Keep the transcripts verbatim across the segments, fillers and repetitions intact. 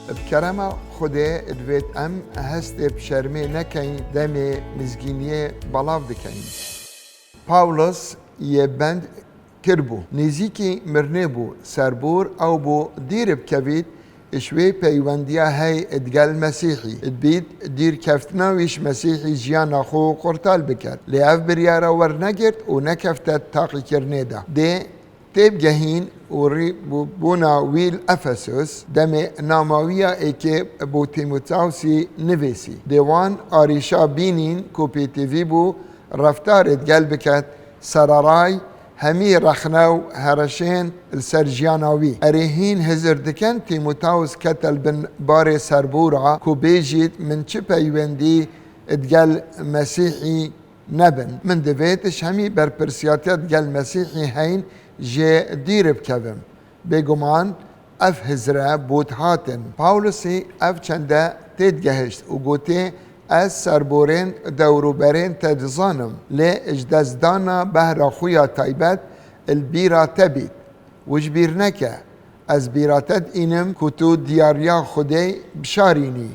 Bi kerema Xwedê divêt em hestê bi şermê nekeyn demê mizgîniyê belav dikeyn. Pawlos yê bend kiribû. Nêzîkî mirinê bû. Serbûr ew bû dîr bikevît ji wê peywendiya hey digel Mesîhî. Dibît dîrkeftina wî ji Mesîhî jiyana xwe qurtal biket. Lê ev biryara wernegirt û nekefte taqîkirinê de. Dê têbgehîn û rî bû-, bûna wî li Efesus, demê nama wî ya êkê bo Tîmotawsî nivîsî. Dê wan arîşa bînîn ku pêtivî bû, reftarê digel biket, sereray hemî rexne û hereşên li ser jiyana wî. Erê hîn hizir dikin Tîmotaws kete li bin barê serbûra ku bêjît min çi peywendî digel Mesîhî nebin. Min divêt ji hemî berpirsiyatiya digel Mesîhî heyn jê dîr bikevim. Bêguman ev hizre bût hatin. Pawlosî ev çende têdigehişt û gotê, ez serborên dewrûberên te dizanim, lê ji destdana behra xwe ya taybet li bîra te bît. Wi ji bîr neke, ez bîra te diînim ku tu diyariya Xwedê bişarînî.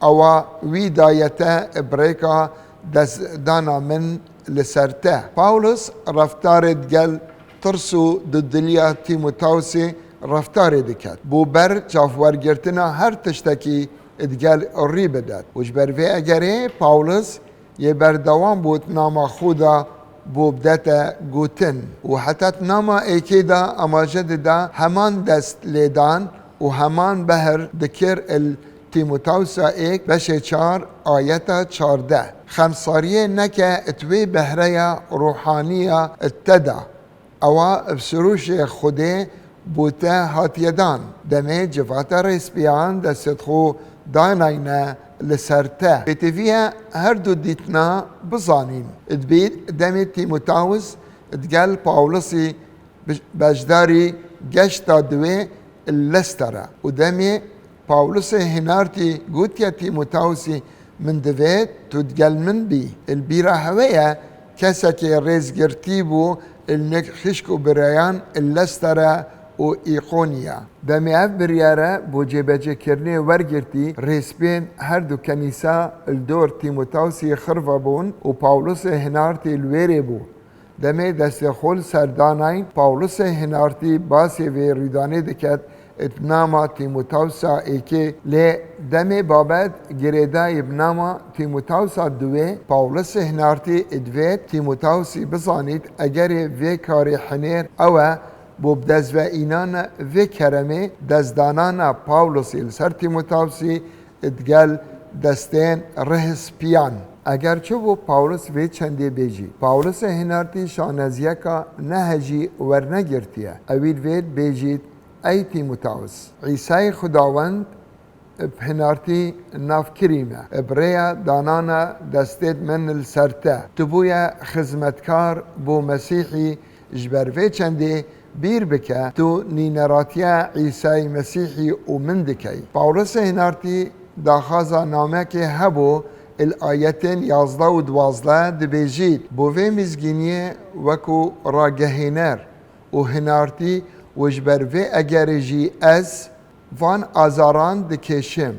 Ewa wî daye te bi rêka destdana min li ser te. Pawlos reftarê digel tirs û dudiliya Tîmotawsê reftarê diket. Bo ber çavwergirtina her tiştekî digel rî bidet. Û ji ber vê egerê Pawlos yê berdewam bû di nama xwe de bo bidete gotin. Û heta di nama êkê de amaje dida heman dest lêdan û heman behr dikir il Tîmotawsa êk beşê çar ayeta çardeh. Xemsariyê neke it wê behreya ruhaniya it te da. Ewa bi sirûşê Xwedê bo te hatiye dan. Demê civata rêspiyan destê xwe danayne li ser te. Pêtiviye her du dîtina bizanîn. Dibît demê Tîmotawis digel Pawlisî bi-, beşdarî geşta diwê li Lestera û demê Pawlisê hinartî gotiye Tîmotawsî, min divêt tu digel min bî. Li bîra hewe ye kesekê rêzgirtî bû li nik xişk û bireyan li Lestera û Îqoniya. Demê ev biryare bo cêbecêkirinê wergirtî, rêspên her du kenîsa li dor Tîmotawsî xirve bûn û Pawlisê hinartî li wêrê bû. Demê destê xwe li ser danayîn, Pawlisê hinartî basê vê rûdanê diket, di nama Tîmotawsa êkê, lê demê babet girêdayî bi nama Tîmotawsa duwê, Pawlisê hinartî divêt Tîmotawsî bizanît, egerê vê karê hinêr ew e, bo bi destveînana vê keremê destdanana Pawlisî li ser Tîmotawsî digel destên rihspiyan. Eger çi bû Pawlis vê çendê bê jî. Pawlisê hinartî şaneziyeka nehejî wernegirtiye. Ewî divêt bêjît, ey Tîmotawis, Îsayê Xwedawend bi hinartî nav kirî me. Bi rêya danana destêt min li ser te. Tu bûye xizmetkar bo Mesîhî. Ji ber vê çendê bîr bike, tu nîneratiya Îsayî Mesîhî û min dikey. Pawlisê hinartî daxwaza namekê hebû, il ayetên yazdeh û duwazdeh dibêjît, bo vê mizgîniyê wekû ragehêner û hinartî û ji ber vê egerê jî ez, van azaran dikêşim,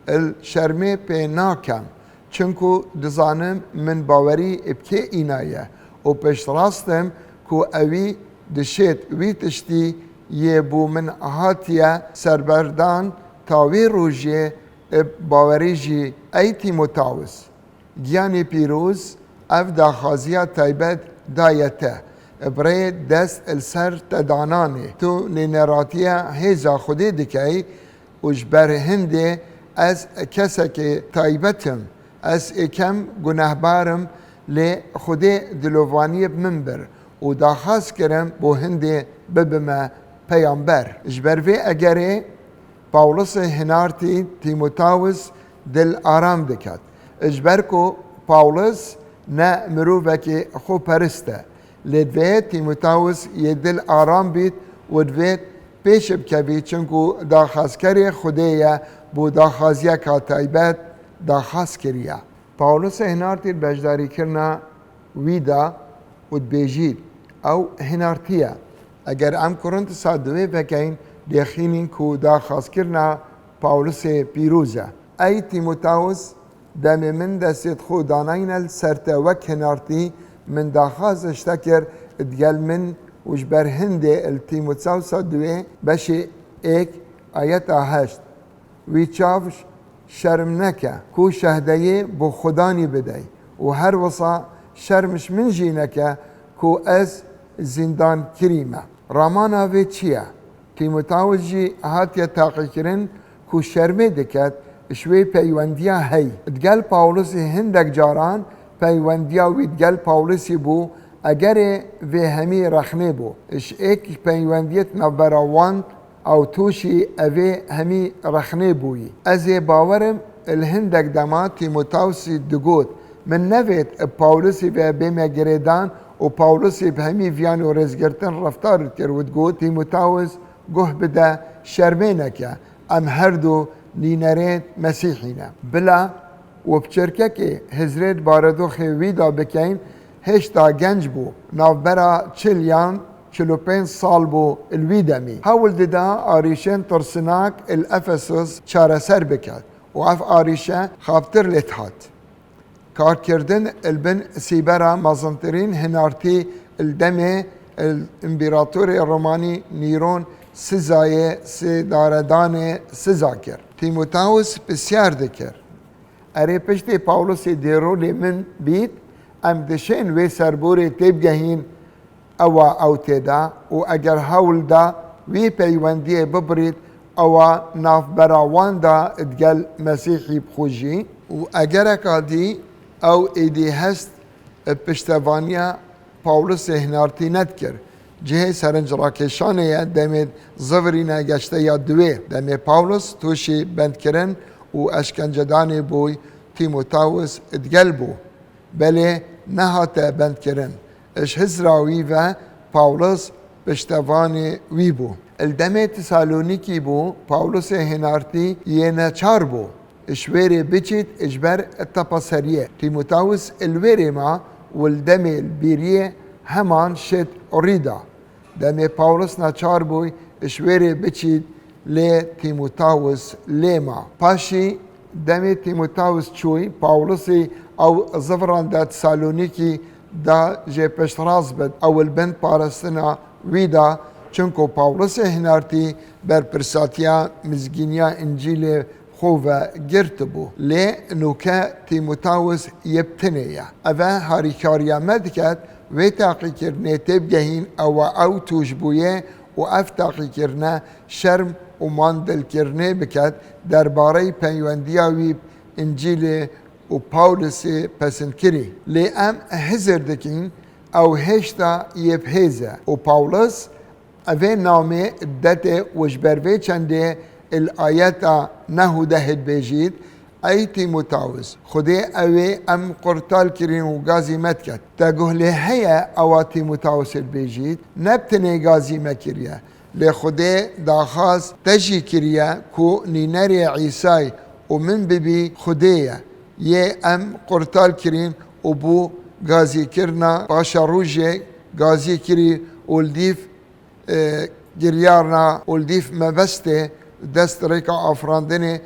il şermê pê nakem, çinku dizanim min bawerî bi kê înaye û piştrast im ku ewî dişêt wî tiştî yê bo min hatiye serberdan ta wê rojê bi bawerî jî. Ey Tîmotawis, Giyanê pîroz ev daxwaziya taybet daye te. Bi rê dest li ser te dananê. Tu nêneratiya hêza Xwedê dikey û ji ber hindê ez kesekê taybet im. Ez êkem gunehbar im, lê Xwedê dilovaniyê bi min bir û daxwaz kirim bo hindê bibime peyamber. Ji ber vê egerê Pawlisê hinartî Tîmotawis dil aram diket. Ji ber ku Pawlis ne mirovekî xweperist e, lê divê Tîmotawis yê dil aram bît û divê pêş bikevî, çinku daxwazkerê Xwedê ye, bo daxwaziyeka taybet daxwaz kiriye. Pawlisê hinartî li beşdarîkirina wî de û dibêjît, ew hinartî ye. Eger em Korintisa duwê vekeyn, dêxînîn ku daxwazkirina Pawlusê pîroz e. Ey Tîmotawus, demê min destê xwe danayne li ser te wek hinartî, min daxwaz ji te kir, digel min û ji ber hindê li Tîmotawusa duwê beşê êk ayeta heşt. Wî çav şerm neke ku şehdeyê bo Xudanî bidey û her wisa şerm ji min jî neke ku ez zîndan kirî me. Ramana vê çi ye? Tîmotawus jî hatiye taqîkirin ku şermê diket ji wê peywendiya hey. Digel Pawlusî hindek caran peywendiya wî digel Pawlusî bû, egerê vê hemî rexnê bû. Ji êk peywendiyê di navbera wan ew tûşî evê hemî rexnê bûyî. Ez ê bawerim li hindek dema Tîmotawusî digot, min nevêt bi Pawlusî ve bême girêdan û Pawlusî bi hemî viyan û rêzgirtin reftar dikir û digot, Tîmotawus guh bide, şermê neke, em her du nînerê Mesîhî ne. Bila û bi çirkekê hizrê di baredoxê wî de bikeyn, hêşta genc bû, navbera çil yan çil û pênc sal bû li wî demî. Hewl dida arîşên tirsinak li Efesus çareser biket û ev arîşe xaptir lê dihat. Karkirdin li bin sîbera mezintirîn hinartî li demê li împeratorê Romanî Nîron Sizayê sêdaredanê Siza kir. Tîmotawus pisyar dikir, Erê, piştî Pawlusê dêrolê min bît, em dişên wê serborê têbigehîn, ewa ew tê de û eger hewl da wî peywendiyê bibirît, ewa navbera wan de digel Mesîhî bixwe jî. Û egereka dî ew êdî hest bi piştevaniya Pawlusê hinartî nedikir. Cihê serinc rakêşanê ye, demê zivirîne geşte ya duwê. Demê Pawlus tûşî bendkirin û eşkencedanê bûy, Tîmotawus digel bû. Belê nehate bendkirin. Ji hizra wî ve Pawlus piştevanê wî bû. Li demê Tesalonîkî bû, Pawlusê hinartî yê neçar bû ji wêrê biçît ji ber tepaseriyê. Tîmotawus li wêrê ma û li demê li bîriyê heman şêt rî da. Demê Pawlus neçar bû ji wêrê biçît, lê Tîmotawus lê ma. Paşî demê Tîmotawus çûy, Pawlusî ew zivirande Tesalonîkî da jê piştrast bit, ew li bin parastina wî da, çunku Pawlusê hinartî berpirsatiya mizgîniya Încîlê xwe ve girtibû. Lê nûke Tîmotawus yê bi tinê ye. Eve harîkariya me diket, wê taqîkirinê têbigehîn ewa ew tûş bûye û ev taqîkirine şerm û mandilkirinê biket derbarey peywendiya wî bi Încîlê û Pawlusê pesindkirî. Lê em hizir dikin ew hêşta yê bi hêz e û Pawlus Evê namê detê û ji ber vê çendê il ayeta neh û dehê dibêjît, Ey Tîmotawus, Xwedê ew ê em qurtal kirîn û gazî me diket. Te guh lê heye ewa Tîmotawusê dibêjît, ne bi tinê gazî me kiriye, lê Xwedê daxwaz te jî kiriye ku nînerê Îsay û min bibî Xwedê ye, yê em qurtal kirîn û bû gazîkirina paşerojê gazî kirî û li dîv e, giryarna û li dîv mebestê dest rêka afirandinê,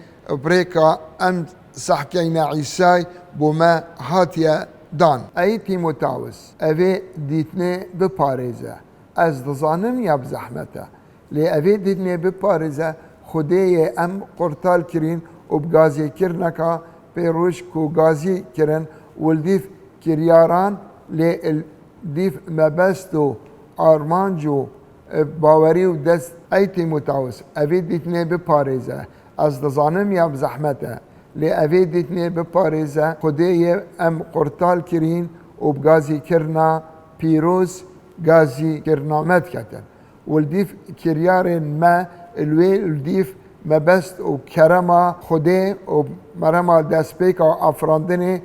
bi rêka em sehkeyne Îsay bo me hatiye dan. Ey Tîmotawus, evê dîtinê biparêze. Ez dizanim ya bi zehmet e. Lê evê dîtinê biparêze, Xwedê yê em qurtal kirîn û bi gazîkirineka pêroş ku gazî kirin û li dîv kiryaran lê li dîv mebest û armanc û, e, bawerî û dest, ey Tîmotawus, evê dîtinê biparêze. Ez dizanim ya bi zehmet e, lê evê dîtinê biparêze, Xwedê yê em qurtal kirîn û bi gazîkirina pîroz gazîkirina me diketin. Û li dîv kiryarên me li wê li dîv mebest û kerema Xwedê û merema destpêka afirandinê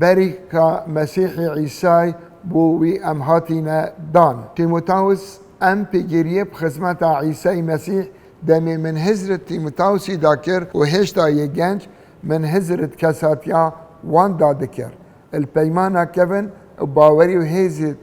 berîka Mesîhê Îsay bo wî em hatîne dan. Tîmotawus, em pêgiriyê bi xizmeta Îsay Mesîh demê min hizr Tîmotawusî da kir û hêşta yê genc min hizr kesatiya wan da dikir. Li peymana kevin û bawerî û hêzî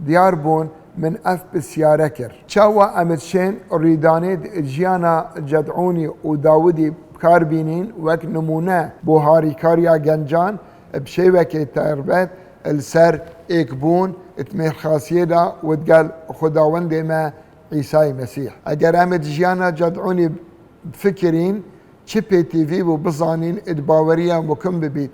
diyar bûn, Min ev pisyare kir. Çawa em dişên rîdanê di jiyana Ced'ûnî û Dawidî bi kar bînîn wek nimûne bo harîkariya gencan, bi şêwekê taybet li ser êkbûn di mêrxasiyê de û digel Xwedawendê me Îsayê Mesîh? Eger em di jiyana Ced'ûnî bifikirîn, çi pêtivî bû bizanîn di baweriya mukim bibît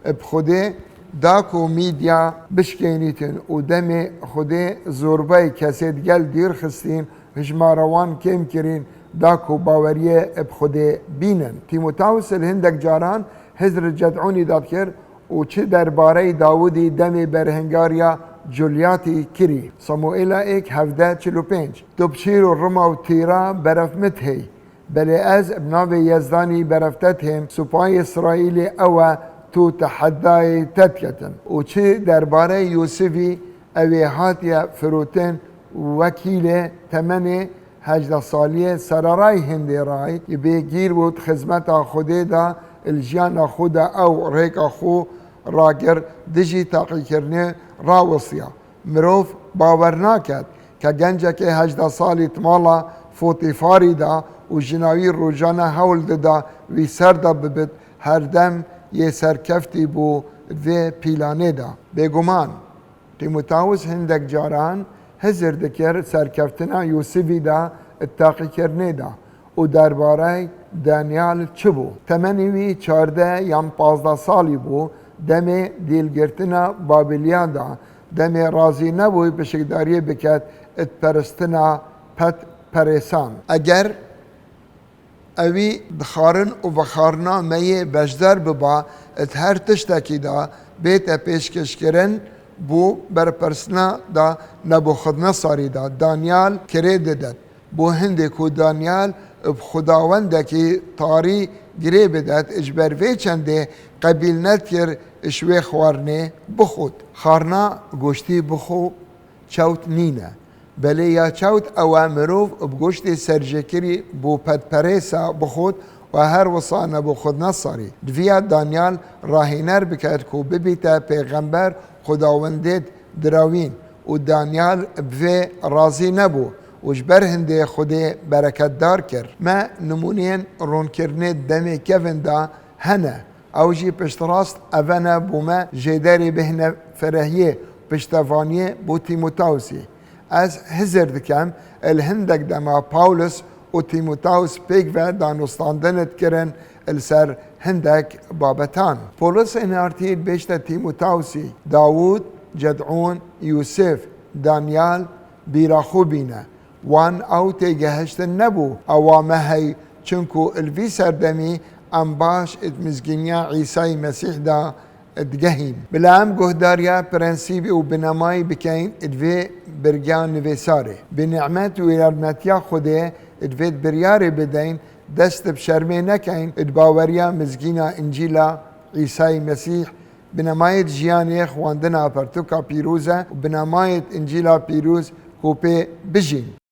bi Xwedê, da ku mîdya bişkênîtin û demê Xwedê zorbayê kesê digel dûr xistîn, hijmara wan kêm kirîn, da ku baweriyê bi Xwedê bînin. Tîmoteus li hindek caran hizr Ced'ûnî dadkir û çi derbarey Dawidî demê berhingariya Culyatî kirî. Samuêla êk hevdeh çil û pênc. Tu bi şîr û rima û tîra beref min dihêy. Belê ez bi navê Yezdanî beref te dihêm, supayê Îsraîlê ew e, tu tehedayê te diketim. Û çi derbarê Yûsifî, ew ê hatiye firotin, wekîlê temenê hejdeh saliyê sererayî hindê rayî, bê gîr bû di xizmeta Xwedê de, li jiyana xwe de ew rêka xwe ragir, dijî taqîkirinê rawestiya. Mirov bawer naket ke gencekê hejdeh salî di mala Fotîfarî de û jina wî rojane hewl dida wî ser de bibit, herdem yê serkeftî bû vê pîlanê de. Bêguman, Tîmoteus hindek caran hizir dikir serkeftina Yûsifî de di taqîkirinê de. Û derbarey Danyal çi bû? Temenê wî çardeh yan pazdeh salî bû, demê dîlgirtina Babîliya de, demê razî nebû pişikdariyê biket di peristina petperêsan. Eger ewî di xwarin û vexwarina me yê beşdar biba, di her tiştekî de bête pêşkêşkirin, bû berpirsina de Nebûxudnesarî de Danyal kirê didet. Bo hindê ku Danyal bi xwedawendekî tarî girê bidet, ji ber vê çendê qebîl nedikir ji wê xwarinê bixwit. Xwarina goştî bixwe çewt nîne. Belê ya çewt ew e mirov bi goştê serjêkirî bo petperêsa bixwit û her wisa Nebûxudnesarî. Diviya Danyal rahîner biket ku bibîte pêxember Xwedawendê dirawîn û Danyal bi vê razî nebû û ji ber hindê Xwedê bereketdar kir. Me nimûneyên ronkirinê demê kevin de hene. Ew jî piştrast evene bo me jêderê bêhne ferehiyê, piştevaniyê bo Tîmotawsî. Ez hizir dikem, li hindek dema Pawlus û Tîmotawus pêk ve danûstandin dikirin li ser hindek babetan. Pawlus ênartî dibêjte Tîmotawsî, Dawûd, Ced'ûn, Yûsif, Danyal, bîra xwe bîne. Wan ew têgehiştin nebû, ewa me hey, çinku li vî serdemî em baş di mizgîniya Îsayî Mesîh de digehîn. Bila em guhdariya prensîbê û binemayî bikeyn di vê birgiya nivîsarê. Bi nîmet û yarmetiya Xwedê di vê biryarê bideyn, dest bi şermê nekeyn, di baweriya mizgîna Încîla Îsayî Mesîh, binemayê di jiyanê xwendina pertûka pîroz e û binemayê di Încîla pîroz ku pê bijîn.